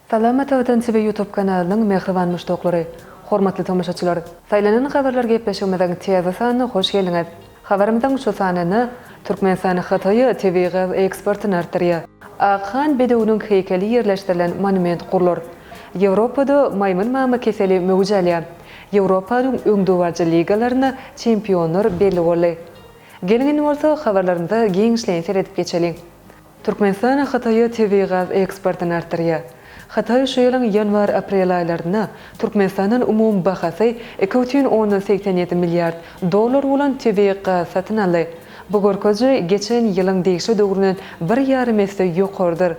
Salam Ata Watan TV YouTube kanalynyň mähriban muşdaklary! Hormatly tomaşaçylar! Saýlanan habarlar gepleşigimiziň täze sanyna hoş geldiňiz! Habarymyzyň şu sanynda Türkmenistan Hytaýa tebigy gaz eksportyny artdyrýar. Akhan bedewiniň heýkeli ýerleşdirilen monument gurlar. Ýewropada maýmyn mama keseli möwç alýar. Ýewropanyň öňdebaryjy ligalarynda çempionlar belli boldy. Geliň indi bolsa habarlarymyza giňişleýin seredip geçeliň. Türkmenistan Hytaýa tebigy gaz eksportyny artdyrýar. Hytaý şu ýylyň ýanwar-aprel aýlarynda Türkmenistandan umumy bahasy 2,87 milliard dollar bolan tebigy gaz satyn aldy. Bu görkeziji geçen ýylyň degişli döwründen bir ýarym esse ýokarydyr.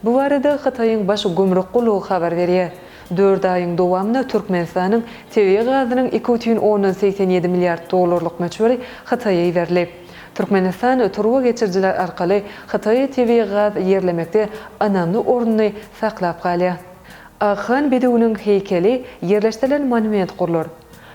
Bu barada Hytaýyň Baş gümrük gullugy habar berýär. Dört aýyň dowamynda Türkmenistanyň tebigy gazynyň 2,87 milliard dollarlyk möçberi Hytaýa iberildi. Türkmenistan turba geçirijiler arkaly Hytaýa tebigy gaz ýerlemekde ynamly ornuny saklap galýar. Akhan bedewiniň heýkeli ýerleşdirilen monument gurlar.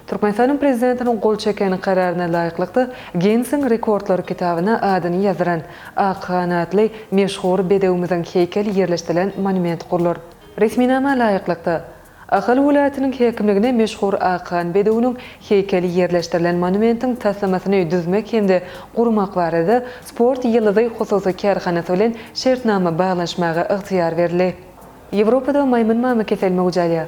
Türkmenistanyň Prezidentiniň gol çeken Kararyna laýyklykda, Ginnesiň rekordlar kitabyna adyny ýazdyran Akhan atly meşhur bedewimiziň heýkeli ýerleşdirilen monument gurlar. Resminama laýyklykda, Ahal welaýatynyň häkimligine meşhur Akhan bedewiniň heýkeli ýerleşdirilen monumentiň taslamasyny düzmek hem-de gurmak barada Sport ýyldyzy hususy kärhanasy bilen şertnama baglanyşmaga ygtyýar berildi. Ýewropada maýmyn mama keseli möwç alýar.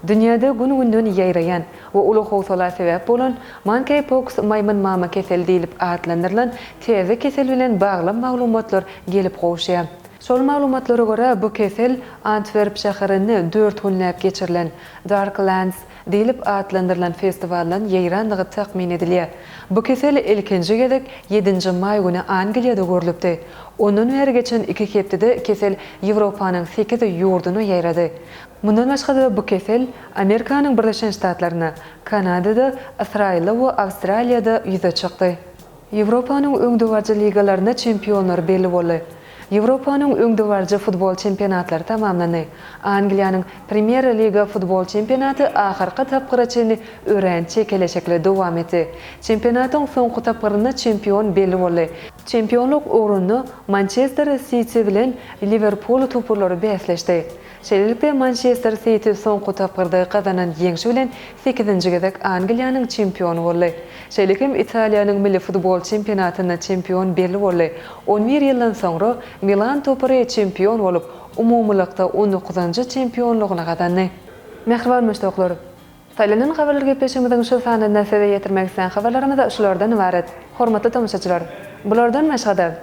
Dünýäde gün-günden ýaýraýan we uly howsala sebäp bolan Monkeypox maýmyn mama keseli diýlip atlandyrylan täze kesel bilen bagly maglumatlar gelip gowuşýar. Şol maglumatlara görä, bu kesel Antwerp şäherinde dört günläp geçirilen Dark Lands diýlip atlandyrylan festiwaldan ýaýrandygy takmyn edilýär. Bu kesel ilkinji gezek ýedinji maý güni Angliýada görlüpdi. Ondan bäri geçen iki hepdede kesel Ýewropanyň sekiz ýurduna ýaýrady. Mundan başga-da bu kesel Amerikanyň Birleşen Ştatlarynda, Kanadada, Ysraýylda we Awstraliýada ýüze çykdy. Ýewropanyň öňdebaryjy ligalarynda çempionlar belli boldy. Ýewropanyň öňdebaryjy futbol çempionatlary tamamlandy. Angliýanyň Premýer Liga futbol çempionaty ahyrky tapgyra çenli örän çekeleşikli dowam etdi. Çempionatyň soňky tapgyrynda çempion belli boldy. Çempionlyk ugrunda Mançester Siti bilen Liwerpul toparlary bäsleşdi. Şeýlelikde, Mançester Siti soňky tapgyrda gazanan ýeňşi bilen sekizinji gezek Angliýanyň çempiony boldy. Şeýle hem Italiýanyň milli futbol çempionatynda çempion belli boldy. On bir ýyldan soňra Milan topary çempion bolup, umumylykda on dokuzynjy çempionlygyny gazandy. Mähriban muşdaklar! Saýlanan habarlar gepleşigimiziň şu sanynda size ýetirmek islän habarlarymyz şulardan ybarat. Hormatly tomaşaçylar! Bulardan başga-da,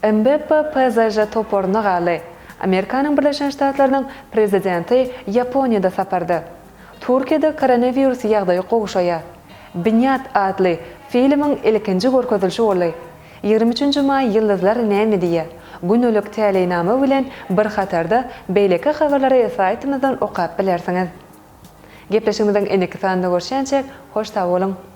Mbappe PSŽ toparynda galdy. Amerikanyň Birleşen Ştatlarynyň Prezidenti Ýaponiýada saparda. Türkiýede koronawirus ýagdaýy gowşaýar. Binýat atly filmiň ilkinji görkezilişi boldy. 23 nji maý Ýyldyzlar näme diýýär? Gündelik täleýnama bilen bir hatarda beýleki habarlary saýtymyzdan okap bilersiňiz. Gepleşigimiziň indiki sanynda görüşýänçäk, hoş sag boluň!